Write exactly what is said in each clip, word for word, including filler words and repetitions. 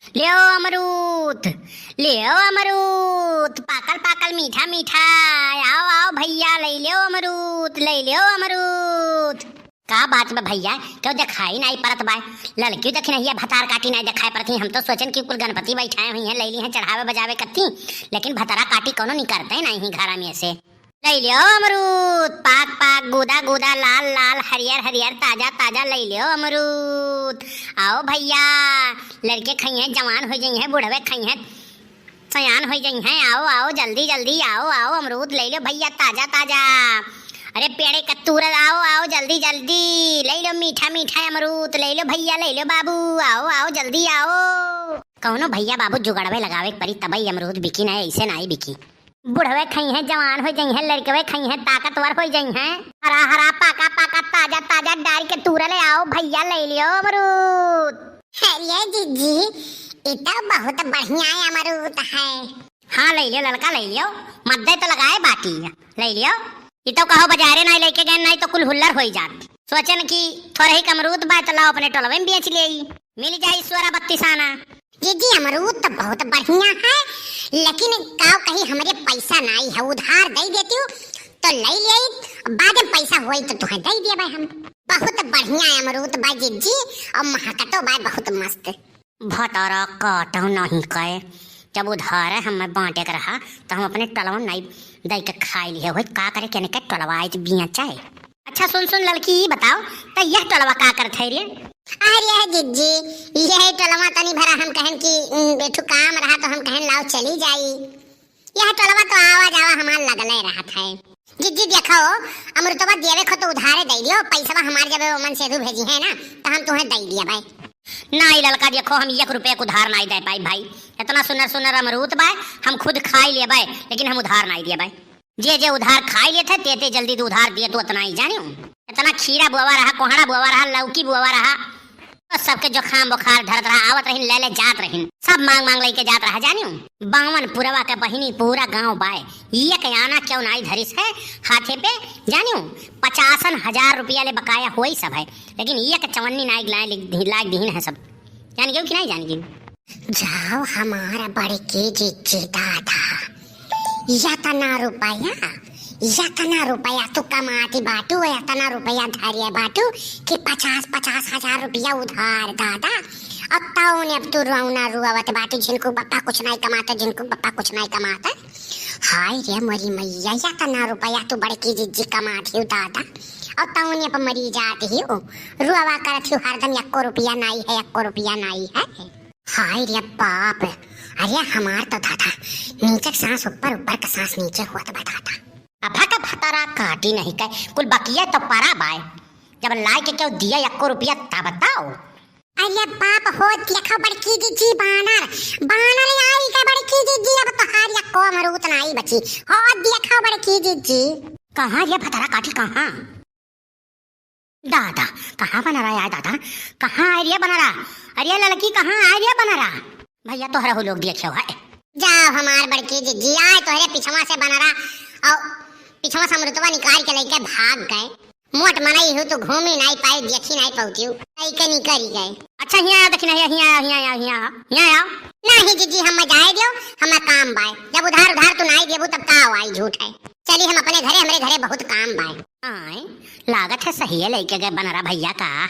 ल्यो अमरूद, ल्यो अमरूद, पाकल पाकल मीठा मीठा, आओ आओ भइया, लइ ल्यो अमरूद, लइ ल्यो अमरूद। का बात बा भइया, केउ देखाई नाहीं परत बा? ललकिउ देखिनहिया भतार काटी नाहीं देखाई परत ही। हम तउ सोचेन कि कुल गनपति बइठाए हुइहैं, लइ लिहैं चढ़ावे बजावे कत्ती, लेकिन भतरा काटी कउनो निकरतै नाहीं घरा में से। लइ ल्यो अमरूद, पाक पाक, गूदा गूदा, लाल लाल, हरियर हरियर, ताजा ताजा, लइ ल्यो अमरूद। आओ भइया, लरिके खइहैं, जवान होइ जइहैं, बुढ़वे खइहैं, सयान होइ जइहैं। आओ आओ, जल्दी जल्दी आओ आओ, अमरूद लइ ल्यो भइया, ताजा ताजा। अरे पेड़े क तूरल, आओ आओ, जल्दी जल्दी, लइ ल्यो मीठा मीठा अमरूद, लइ ल्यो भइया, लइ ल्यो बाबू, आओ आओ, जल्दी आओ। कउनो भइया बाबू जुगड़वे लगावे क परी, तबइ अमरूद बिकी, नाहीं अइसे नाहीं बिकी। बुढ़वे खइहैं, जवान होइ जइहैं, लरिकवे खइहैं, ताकतवर होइ जइहैं। हरा हरा, पाका पाका, ताजा ताजा, डारि के तूरल, आओ भइया, लइ ल्यो अमरूद। अरे जिज्जी, ई तउ बहुत बढ़िया अमरूद है। हाँ, लइ ल्यो ललका, लइ ल्यो, मद्दे तउ लगाए बाटी, लइ ल्यो। ई तउ कहो बजारे नाहीं लइके गएन, नाहीं तउ कुल हुल्लर होइ जात। सोचेन कि थोरहिक अमरूद बा, तउ लाओ अपने टोलवे में बेच लेई, मिलि जाई सोरा बत्तीस आना। जिज्जी, अमरूद तउ बहुत बढ़िया है, लेकिन काउ कही, हमरे पइसा नाहीं है, उधार दइ देतिउ तउ लइ लेइत, बाद में पइसा होई तउ तुहैं दइ देबे हम। बहुत बढ़िया अमरूद बा जिज्जी, अउर महकतो बा बहुत मस्त। भतरा काटउ नाहीं कहे, जब उधार है हमें बाँटे क रहा, तउ हम अपने टोलवा नाहीं दइ के खाइ लिहे होइत, का करे, केने के टोलवा आइज बियाँ चाहे। अच्छा सुन सुन ललकी, ई बताओ, त यह टोलवा का करत है रे? अरे जिज्जी, यह टोलवा तनी भरा हम कहेन कि, उम, बेठू काम रहा तउ हम कहेन लाओ चली जाई। यह टोलवा तउ आवा जावा हमार लगले रहत है। जिज्जी देखो, अमरुतवा देवे क हो तउ उधारे दइ दियो, पइसवा हमार जब ओमन सेधू भेजिहैं ना, तउ हम तुहैं दइ दियबै। नाहीं ललका देखो, हम एक रुपया क उधार नाहीं दइ पाई भाई। एतना सुन्नर सुन्नर अमरूद बाय, हम खुद खाइ लेबै, लेकिन हम उधार नाहीं देबै। जे जे उधार खाइ लेत है, ते ते जल्दी तू उधार दिए, तू एतना ही जानिउ। एतना खीरा बोवा रहा, कोहड़ा बोवा रहा, लौकी बोवा रहा, बस सबके जुखाम बुखार धरत रहा, आवत रहिन, ले ले जात रहिन, सब माँग माँग लइके जात रहा, जानिउ। बावन पुरवा के बहिनी पूरा गाँव बाय, एक आना केउ नाहीं धरिस है हाथे पे, जानिउ। पचासन हजार रुपया ले बकाया होइस है, लेकिन एक चवन्नी नाहीं लाइ, लाइ दिहिन है सब। जान गयो कि नाहीं जान गयो? जाओ हमार बड़की जिज्जी दादा, यतना रुपया, यतना रुपया तू कमाती बाटू, यतना रुपया धरिए बाटू कि पचास पचास हजार रुपया उधार दादा। अब तौने अब तू रोना रुआवत बाटू, जिनको बप्पा कुछ नाहीं कमाता, जिनको बप्पा कुछ नाहीं कमाता। हाय रे मोरी मैया, यतना रुपया तू बड़की जिज्जी कमात हिउ दादा, अब तौने अब मरी जात हिउ, रुआवा करत हिउ हरदम, यक्को रुपया नाहीं है, यक्को रुपया नाहीं है। हाय रे बाप, अरे हमार तो दादा, नीचे क साँस ऊपर, ऊपर क साँस नीचे होत बा दादा। अभा का भतारा काटी नहीं कहे, कुल बकिया तो परा बाय। जब लाइ के केउ दिया यक्को रुपया तब तउ। अरे बाप हो, देखो बड़की जिज्जी बानर, बानर आई के बड़की जिज्जी, अब तोहार यक्को अमरूद नाहीं बची। हो देखो बड़की जिज्जी। कहाँ रे भतारा काटी, कहाँ? दादा, कहाँ बनरा आय दादा? कहाँ आय रे बनरा? अरे ललकी, कहाँ आय रे बनरा? भइया तोहरा हो लोग देखेउ है। जाओ हमार बड़की जिज्जी, आय तोहरे पिछवा से बनरा, अउ पिछवा से अमरुतवा निकाल के लइके भाग गए। मोट मनई हू तू, घूमी नाहीं पाई, देखी नाहीं पउतिउ, लइके निकरी गए। अच्छा हियाँ आया, देखी नाहीं, हियाँ आया, हियाँ आया, हियाँ आया, हियाँ आया। नाहीं जिज्जी, हम जाए दियो, हमें काम बाय। जब उधार उधार तू नाहीं देबू तब का आई झूठ है। चली हम अपने घरे, हमरे घरे बहुत काम बाय। आय, लागत है सहिए लइके गए बनरा भइया का।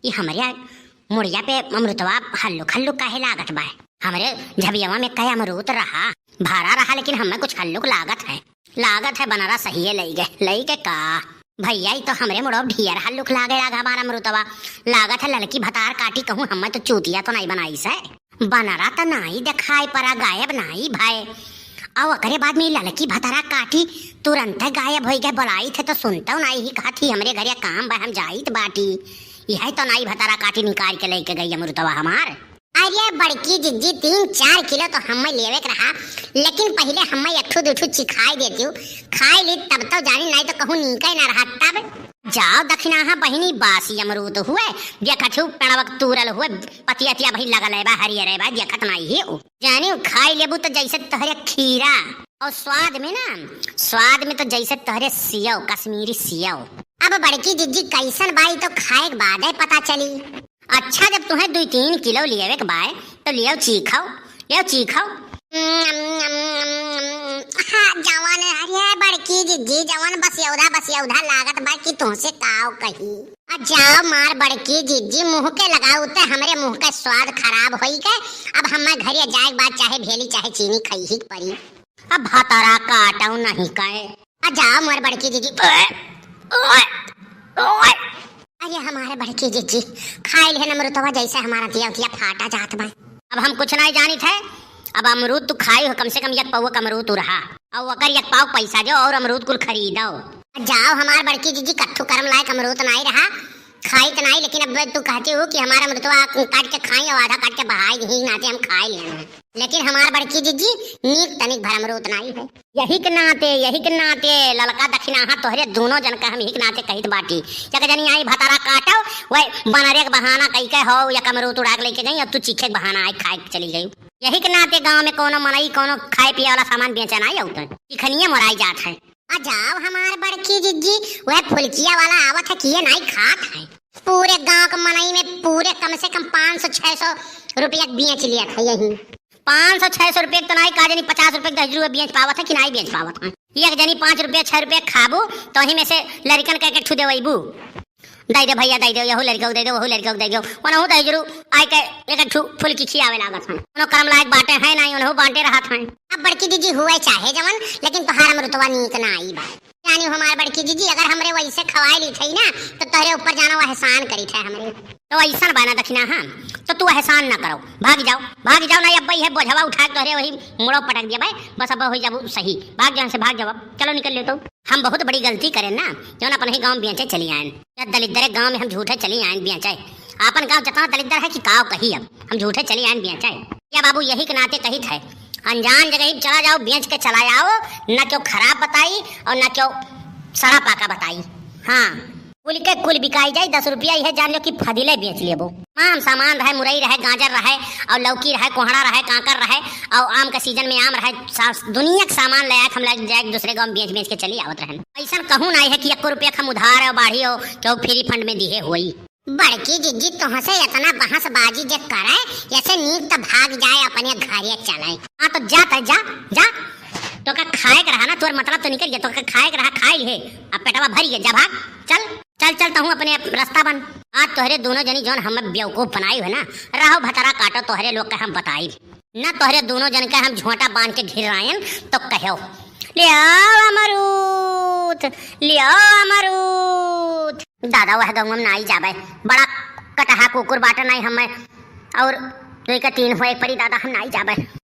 ई हमरे मुड़िया पे अमरुतवा हल्लुक हल्लुक काहे लागत बा? हमरे झबियवा में कई अमरूद रहा, भरा रहा, लेकिन हमें कुछ हल्लुक लागत है। लागत है बनरा सहिए लइ गए, लइ गए का? भइया, ई तो हमरे मुड़ो ढियर हल्लुक लागे लाग हमार अमरुतवा। लागत है ललकी भतार काटी कहूँ हमें तो चूतिया तो नाहीं बनाइस है। बनरा त नाहीं देखाई परा, गायब नाहीं भए। अउ ओकरे बाद में ललकी भतारा काटी तुरंते गायब होइ गए। बोलाइत है तो सुनतउ नाहीं ही, कहत ही, "हमरे घरे काम बा, हम जाइत बाटी।" इहै तो नाहीं भतारा काटी निकाल के लइके गई अमरुतवा हमार। अरे बड़की जिज्जी, तीन चार किलो तो हमें लेवे के रहा, लेकिन पहिले हमें एक ठू दू ठू चिखाई देतिउ, खाई ली तब तो जानी, नाहीं तो कहूँ नीके ना रहा तब। जाओ दखिनाहा बहिनी, बासी अमरूद हुए, देखत हूँ पेड़वक तूरल हुए, पतिया तिया भई लगल है बा, हरियर है बा, देखत नाहीं ही उ। जानिउ खाई लेबू तो जैसे तोहरे खीरा, अउ स्वाद में ना, स्वाद में तो जैसे तोहरे सियव, कश्मीरी सियव। अब बड़की जिज्जी कइसन बाई तो खाए के बादे पता चली। अच्छा, जब तुहें दुइ तीन किलो लियावे के बाय, तो लियाओ चीखो, लियाओ चीखो। हाँ, जवन, अरे बड़की जिज्जी, जवन बसियौधा बसियौधा लागत बा कि तुहसे काव कही। आ जाओ मार बड़की जिज्जी, मुँह के लगाऊ ते हमरे मुँह के स्वाद खराब होई के। अब हम्मे घरे जाए के बाद चाहे भेली चाहे चीनी खइही के परी। अब भतरा काटऊ नहीं कहे। आ जाओ मार बड़की जिज्जी। ओए, ओए, ओए। अरे हमारे बड़की जिज्जी, खाई लिहन अमरुतवा जैसे हमारा दिया उतिया फाटा जात बा। अब हम कुछ नहीं जानित है। अब अमरूद तू खाई हो, कम से कम एक पौवा क अमरूद तू रहा। और ओकर एक पाव पैसा जो और अमरूद कुल खरीदो। जाओ हमार बड़की जिज्जी, कट्ठू करम लायक अमरूद नाई रहा, खाई त नाई, लेकिन अब तू कहती हो कि हमारा अमरुतवा काट के खाई और आधा काट के बहाई दही नाते हम खाई लेना। लेकिन हमार बड़की जिज्जी, नीक तनिक भर अमरूद नाई है। यही के नाते, यही के नाते ललका दखिनाहा तोहरे दोनों जन का हम यही के नाते कहित बाटी। एक जनी आई भतारा काटो, वह बनरे के बहाना कई के हो, एक अमरूद उड़ा के लेके गई, अब तू चीखे के बहाना आई खाए के चली गई। यही के नाते गाँव में कोनो मनई कोनो खाए पिए वाला सामान बेचे ना आउत है, चिखनिए मोराई जात है। आ जाओ हमार बड़की जिज्जी, वह फुलकिया वाला आवत है, किए नाई खात है। पूरे गांव के मनई में पूरे कम से कम पाँच सौ छह सौ रुपया के बेच लिया था यही। पाँच सौ छह सौ रुपया के तो नाई, का जनी पचास रुपया के दस रुपया बेच पावत है कि नाई बेच पावत है। एक जनी पाँच रुपया छह रुपया खाबू, तो वही में से लड़कन के एक एक ठू देवैबू। दे दे भैया, दे दे, यहू लड़का को दे दे, वहू लड़का को दे दे, ओनहू दे जरू, आइ के एक ठू फुलकी खियावे लागत हैं। कोनो करम लायक बाटे हैं नाई, ओनहू बांटे रहत हैं। अब बड़की जिज्जी हुए चाहे जवन, लेकिन तोहार अमरुतवा नीक ना आई बा। जानी हमार बड़की जिज्जी, अगर हमरे वैसे खवाए ली थी ना, तो तोहरे ऊपर जानो एहसान करी थे हमरे। तो ऐसन बा ना दखिनाहा, तो तू एहसान ना करो, भाग जाओ, भाग जाओ, ना अब ये बोझवा उठा के तोहरे वही मुड़ो पटक दिया भाई, बस अब हो जाबू सही, भाग जाओ से, भाग जाओ, अब चलो निकल लो तो। हम बहुत बड़ी गलती करेन ना, जौन अपने ही गाँव बेचे चली आएन। या दलिद्दर गाँव में हम झूठे चली आएन बेचे। आपन गाँव जतना दलिद्दर है कि काव कही, अब हम झूठे चली आएन बेचे। या बाबू यही के नाते कहित है, अनजान जगह ही चला जाओ, बेच के चला आओ, न क्यों खराब बताई और न क्यों सड़ा पाका बताई। हाँ, कुल के कुल बिकाई जाई, दस रुपया यह जान लो कि फदिले बेच लेबो। तमाम सामान रहे, मुरई रहे, गाजर रहे, और लौकी रहे, कोहड़ा रहे, कांकर रहे, और आम के सीजन में आम रहे, सा-, दुनिया के सामान ले आए, हम ले जाए दूसरे गाँव बेच बेच के चली आवत रहन। ऐसन कहूँ नाई है कि एको रुपया हम उधार है, बाढ़ी हो, केहू फ्री फंड में दिहे होई। बड़की जिज्जी, तोहसे इतना बहसबाजी जे करे, ऐसे नीक त भाग जाए, अपने घरे चले। हाँ, तो जा, त जा, जा। तोका खाए के रहा ना, तोर मतलब तो निकल गया, तोका खाए के रहा, खाई लिहे, अब पेटवा भर गया, जा भाग, चल। चल, चल, तहूँ अपने रास्ता बन। आज तोहरे दोनों जनी जौन हमें बेवकूफ बनाई है ना, रहो भतरा काटो, तोहरे लोग के हम बताई। ना तोहरे दोनों जन के हम झोंटा बांध के घेरायन तो कहो, "ले आओ अमरूद, ले आओ अमरूद।" दादा, वह गाँव में ना आई जाबे, बड़ा कटहा कुकुर बाटे नाई हमें, और दुई का तीन होए परी दादा, हम ना आई जाबे।